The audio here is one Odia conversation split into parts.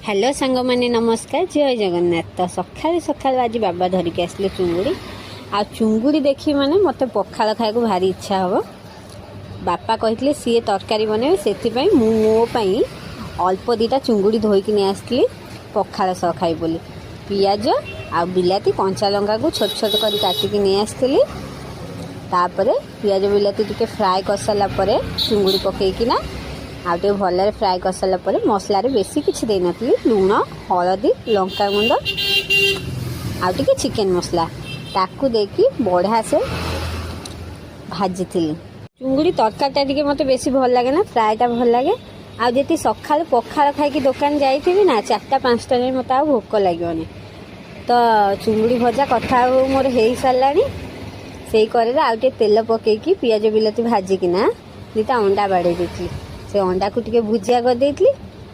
ହ୍ୟାଲୋ ସାଙ୍ଗମାନେ, ନମସ୍କାର, ଜୟ ଜଗନ୍ନାଥ। ତ ସକାଳୁ ସକାଳୁ ଆଜି ବାବା ଧରିକି ଆସିଲେ ଚୁଙ୍ଗୁଡ଼ି। ଆଉ ଚୁଙ୍ଗୁଡ଼ି ଦେଖି ମାନେ ମୋତେ ପଖାଳ ଖାଇବାକୁ ଭାରି ଇଚ୍ଛା ହେବ। ବାପା କହିଥିଲେ ସିଏ ତରକାରୀ ବନେଇବେ, ସେଥିପାଇଁ ମୁଁ ମୋ ପାଇଁ ଅଳ୍ପ ଦୁଇଟା ଚୁଙ୍ଗୁଡ଼ି ଧୋଇକି ନେଇ ଆସିଥିଲି ପଖାଳ ସହ ଖାଇବି ବୋଲି। ପିଆଜ ଆଉ ବିଲାତି, କଞ୍ଚା ଲଙ୍କାକୁ ଛୋଟ ଛୋଟ କରି କାଟିକି ନେଇ ଆସିଥିଲି। ତାପରେ ପିଆଜ ବିଲାତି ଟିକେ ଫ୍ରାଏ କରିସାରିଲା ପରେ ଚୁଙ୍ଗୁଡ଼ି ପକେଇକିନା ଆଉ ଟିକେ ଭଲରେ ଫ୍ରାଏ କରିସାରିଲା ପରେ ମସଲାରେ ବେଶୀ କିଛି ଦେଇନଥିଲି। ଲୁଣ, ହଳଦୀ, ଲଙ୍କାଗୁଣ୍ଡ ଆଉ ଟିକେ ଚିକେନ୍ ମସଲା, ତାକୁ ଦେଇକି ବଢ଼ିଆ ସେ ଭାଜିଥିଲି। ଚୁଙ୍ଗୁଡ଼ି ତରକାରୀଟା ଟିକେ ମୋତେ ବେଶୀ ଭଲ ଲାଗେ ନା, ଫ୍ରାଏଟା ଭଲ ଲାଗେ। ଆଉ ଯଦି ସକାଳୁ ପଖାଳ ଖାଇକି ଦୋକାନ ଯାଇଥିବି ନା, 4ଟା 5ଟା ଯାଏଁ ମୋତେ ଆଉ ଭୋକ ଲାଗିବନି। ତ ଚୁଙ୍ଗୁଡ଼ି ଭଜା କଥା ହଉ ମୋର ହେଇସାରିଲାଣି। ସେଇ କରେରେ ଆଉ ଟିକେ ତେଲ ପକେଇକି ପିଆଜ ବିଲାତି ଭାଜିକିନା ଦୁଇଟା ଅଣ୍ଡା ବାଡ଼େଇ ଦେଇଥିଲି। ସେ ଅଣ୍ଡାକୁ ଟିକେ ଭୁଜିଆ କରିଦେଇଥିଲି।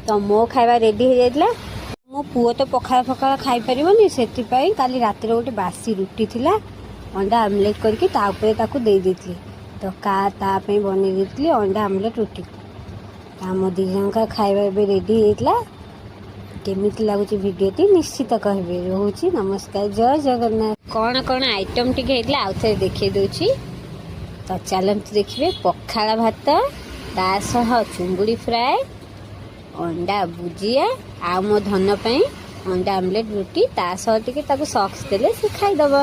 ତ ମୋ ଖାଇବା ରେଡ଼ି ହେଇଯାଇଥିଲା। ମୋ ପୁଅ ତ ପଖାଳ ଫଖାଳ ଖାଇପାରିବନି, ସେଥିପାଇଁ କାଲି ରାତିରେ ଗୋଟେ ବାସି ରୁଟି ଥିଲା, ଅଣ୍ଡା ଆମଲେଟ୍ କରିକି ତା ଉପରେ ତାକୁ ଦେଇ ଦେଇଥିଲି। ତ ତା ପାଇଁ ବନେଇ ଦେଇଥିଲି ଅଣ୍ଡା ଆମଲେଟ୍ ରୁଟି। ଆମ ଦୁଇ ଜଣଙ୍କ ଖାଇବା ଏବେ ରେଡ଼ି ହେଇଯାଇଥିଲା। କେମିତି ଲାଗୁଛି ଭିଡ଼ିଓଟି ନିଶ୍ଚିତ କହିବେ। ରହୁଛି, ନମସ୍କାର, ଜୟ ଜଗନ୍ନାଥ। କ'ଣ କ'ଣ ଆଇଟମ୍ ଟିକେ ହେଇଥିଲା ଆଉ ଥରେ ଦେଖେଇ ଦେଉଛି। ତ ଚାଲନ୍ତୁ ଦେଖିବେ। ପଖାଳ ଭାତ, ତା ସହ ଚୁଙ୍ଗୁଡ଼ି ଫ୍ରାଏ, ଅଣ୍ଡା ଭୁଜିଆ ଆଉ ମୋ ଧନ ପାଇଁ ଅଣ୍ଡା ଆମଲେଟ୍ ରୁଟି। ତା ସହ ଟିକେ ତାକୁ ସସ୍ ଦେଲେ ସେ ଖାଇଦେବ।